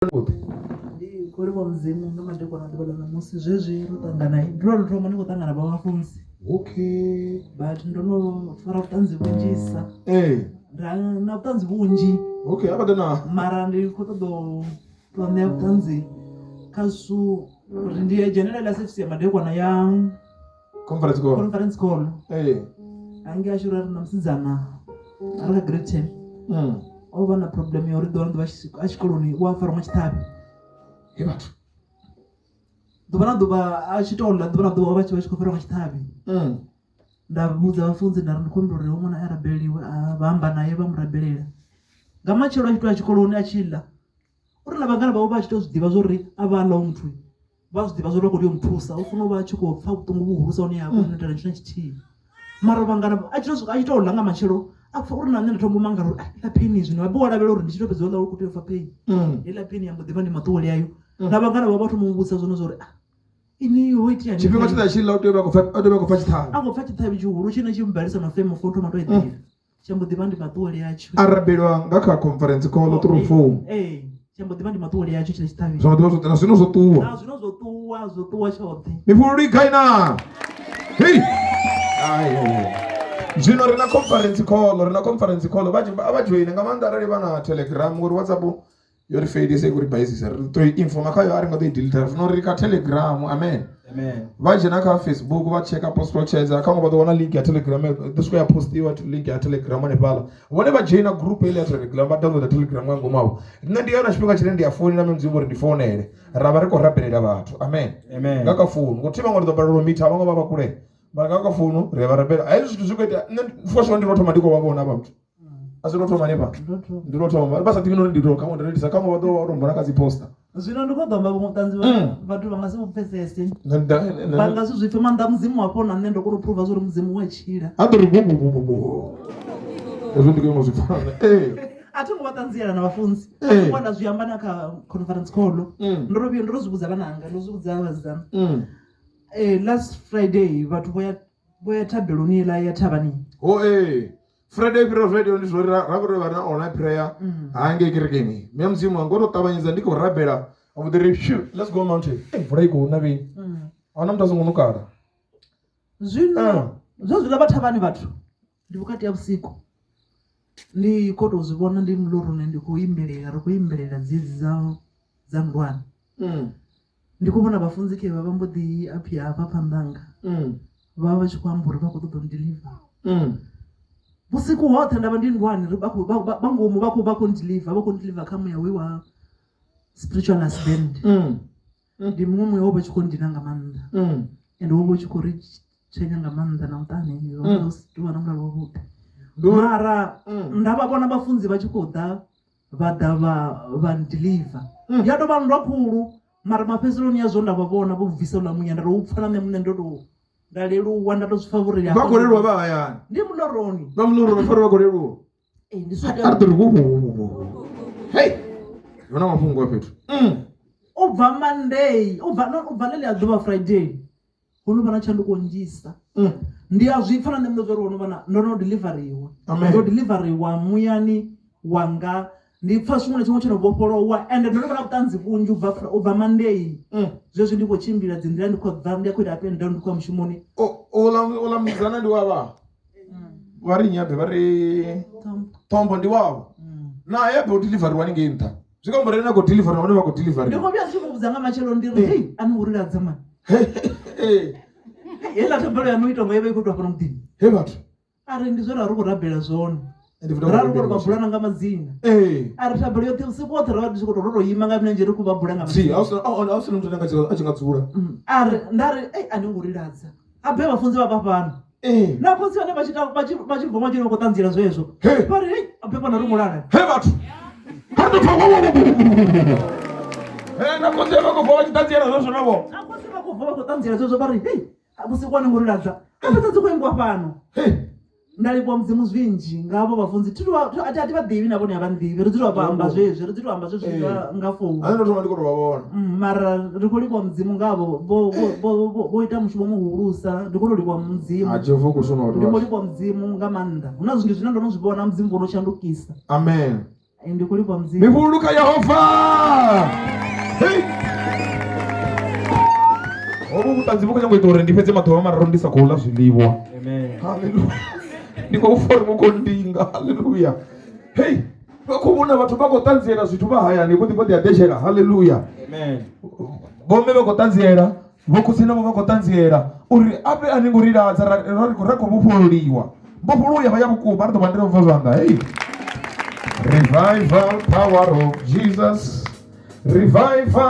Ndi khou livhuwa Mudzimu nga madekwana a ḓuvha ḽa ṋamusi zwezwi ro ṱangana ndi lwa u thoma ndi khou ṱangana vha vhafunzi okay but ndo no fara vhuṱanzi vhunzhisa ee nda na vhuṱanzi vhunzhi okay a vha ḓe na mara ndi khou ṱoḓa u tou ṋea vhuṱanzi kha zwithu uri ndi ya dzhenelela ḽa service ya madekwana ya conference call conference call ee hangei ashu ra ri na musidzana a ri kha grade 10 o vha na problem ya uri ḓuvha na ḓuvha a tshikoloni u a farwa nga tshiṱhavhi he vhathu ḓuvha na ḓuvha a tshi tou ḽa ḓuvha na ḓuvha vha tshi vha tshi khou farwa nga tshiṱhavhi nda vhudza vhafunzi nda ri ndi khou humbela uri hoyu ṅwana a rabeleliwe a vha amba naye vha mu rabelela nga matshelo a tshi tou ya tshikoloni a tshi ḽa uri na vhangana vhawe vha tshi tou zwi ḓivha zwa uri a vha ḽa muthu vha zwi ḓivha zwa uri vha khou tea u mu thusa u funa u vha a tshi khou pfha vhuṱungu vhuhulusa hune ha kona u itela tshithu na tshithihi mara vhangana a tshi a tshi tou ḽa nga matshelo a pfha uri na nṋe ndo thoma u mangala uri iḽa pain zwino habe wa lavhelela uri ndi tshi to fhedza u ḽa u khou tea u pfha pain heiḽa pain ya mbo ḓi vha ndi maṱuwele ayo na vhangana vha vha thoma u vhudzisa zwone zwa uri ah ini ho itea tshifhinga tshoṱhe a tshi ḽa u tea u vha khou pfha a tea u vha khou pfha tshiṱhavhi a khou pfha tshiṱhavhi tshihulu tshine tshi mbalisa mafemo fo thoma to eḓela Tsha mbo ḓi vha ndi maṱuwele atsho. A rabelwa nga kha conference call through phone. Ee, tsha mbo ḓi vha ndi maṱuwele atsho tshiḽa tshiṱhavhi. Zwa mbo ḓi vha zwo na zwino zwo ṱuwa. Na zwino zwo ṱuwa, zwo ṱuwa tshoṱhe. Mifhululu i gai na? Hei. Ai, ai, ai. Zwino ri na conference call, ri na conference call vha vha join nga maanḓa arali vha na Telegram ngori WhatsApp yo ri failisa i khou ri baisisa ri ḓo i informa khayo a ri nga ḓo i delete ri funa uri ri kha telegram amen Amen. vha dzhena kha facebook vha tsheka apostle tshedza kha vha ḓo wana link ya telegram ḓo swika ya postiwa link ya telegram hanefhaḽa vhone vha dzhoina group ile ya telegram vha downloada telegram nga ngomu avho nṋe ndi yona tshifhinga tshine ndi a founela mudzimu uri ndi founele ra vha ri khou rabelela vhathu amen Amen. nga kha founu ngori thi vhaṅwe ri ḓo balelwa u mitha vhaṅwe vha vha kule mara nga kha founu ri a vha rabela hezwi zwithu zwi khou itea nṋe for sure ndi lwo thoma ndi khou vha vhona vha muthu a si lwo thoma hanefha ndi lwo thoma vha sa ḓivhi nori ndi to khaṅwe ndo lisa khaṅwe vha ḓo vha to mbona kha dzi poster zwino ndi khou ḓo amba vhuṅwe vhuṱanzi vhathu vha nga si vhu pfesese vha nga si zwi pfe maanḓa mudzimu hafho na nṋe ndo kona u phuruva zwa uri mudzimu wa tshila a ḓo ri vhu vhu vhu vhu hezwo ndi khou zwi pfa ee a thi ngo vha ṱanziela na vhafunzi a nda zwi amba na kha conference call ndo ro vhuya ndo ro zwi vhudza vhananga ndo zwi vhudza vhasidzana last friday vhathu vho ya vho ya thabeloni iḽa ya thavhani ho ee Friday fhira Friday ndi zwori ra khou tea vha na online prayer mm. hangei kerekeni mme mudzimu wanga o to ṱavhanyedza ndi khou rabela a mbo ḓi ri phew let's go mountain eh mvula i khou na vhei mm. ahuna muthu a songo nukala zwino eh. zwo zwiḽa vha thavhani vhathu ndi vhukati ha vhusiku ndi khou tou zwi vhona ndi muloroni ndi khou imbelela ri khou imbelela dzedzi dza dza nndwani mm. Ndi khou vhona vhafunzi khevha vha mbo ḓi appear hafha phanḓa hanga vha vha vha tshi khou amba uri vha khou ṱoḓa u ndiliva. Vhusiku hoṱhe nda vha ndi nndwani ri vha khou vha vha ngomu vha khou vha khou ndiliva vha khou ndiliva kha muya we wa spiritual husband. Ndi muṅwe muya wo vha u tshi khou nndina nga maanḓa ende wo vha u tshi khou ri tswenya nga maanḓa na muṱani hu si tou vha na mulalo wavhuḓi. Mara nda vha vhona vhafunzi vha tshi khou ḓa vha ḓa vha vha ndiliva mm. ya tovha nndwa khulu mara mafhedzisheloni yazwo nda vha vhona vho bvisa uḽa muya nda tou pfa na nṋe muṋe ndo tou nda leluwa nda tou zwi pfa vhuri vha khou leluwa vha hayani ndi muloroni vha muloroni pfa uri vha khou leluwa ee ndi a ri ḓo ri hei hu na mafhungo a fhethu mm. u bva monday u bva u bva ḽeḽia ḓuvha friday ho no vha na tshanduko nnzhisa mm. ndi a zwi pfa na nṋe muṋe zwa uri ho no vha na ndo no deliveriwa ndo deliveriwa muyani wanga ndi pfa tshiṅwe na tshiṅwe tsho no vhofholowa ende ndo no vha na vhuṱanzi vhunzhi ubva ubva Monday mm. zwezwi ndi khou tshimbila dzi nḓila ndi khou bva ndi khou ita up and down ndi khou ya mushumoni uḽa musidzana ndi wavha mm. vha ri nyabe vha ri thombo ndi wavho mm. naye abe u deliveriwa haningei nṱha zwi khou amba uri na khou deliver na vhone vha khou deliver ndi khou vhuya ndi tshi mu vhudza nga matshelo ndi ri hei a ni ngo ri ladza mani heiḽa thabelo ya no ita nga i vha i khou itwa fhano muḓini he vhathu a ri ndi zwe ra ri khou rabela zwone Ndi vuta ra ri khou ri vha bulana nga madzina ee a ri thabelo yoṱhe vhusiku hoṱhe ra vha tshi khou tou ro tou ima nga milenzhe ri khou vha bula nga si madzina a hu sina muthu ane a tshi nga dzula A ri nda ri ei a ni ngo ri ladza a be vhafunzi vha vha fhano ee na khotsi vhane vha tshi ta- vha tshi vha tshi bva matshelo vha khou ṱanziela zwezwo Hey. vha ri hei a be fhano ri ngo lala he vhathu kha ri ḓo pfa he na khotsi vha khou bva vha tshi ṱanziela zwezwo navho na khotsi vha khou bva vha khou ṱanziela zwezwo vha ri hei vhusiku a ni ngo ri ladza a fhedza dzi khou imbiwa fhano Hey. Nda livhuwa Mudzimu zwinzhi nga havho vhafunzi thi a thi vha ḓivhi na vhone a vha nḓivhi ri dzi to amba zwezwi ri dzi to amba zwezwi nga nga founu Nṋe ndo thoma ndi khou tou vha vhona mm, mara ri khou livhuwa Mudzimu ngavho vho vho vho ita mushumo muhulusa ndi khou to livhuwa Mudzimu ha Jehova u khou shuma ndi khou livhuwa Mudzimu nga maanḓa hu na zwinzhi zwine ndo no zwi vhona Mudzimu vho no shandukisa amen. Ndi khou livhuwa Mudzimu. Mihulu kha Yehova. Hey! Hovhu vhuṱanzi vhu khou nyanga u ita uri ndi fhedze maḓuvha mararu ndi sa khou ḽa zwiḽiwa. Amen. Haleluya. Ndi khou pfa uri vhu khou ndinga. Haleluya. Hey, vha khou vhona vhathu vha khou ṱanziela zwithu vha hayani vho ḓi vho ḓi aḓetshela. Haleluya. Amen. Vhomme vha khou ṱanziela, vho khotsi navho vha khou ṱanziela uri a vhe a ni ngo ri ladza ra ra ra khou vhofhololiwa. Mbofholowo ya vha ya vhukuma ri ḓo vha ndi bva zwanḓa. Hey. Revival power of Jesus. Revival.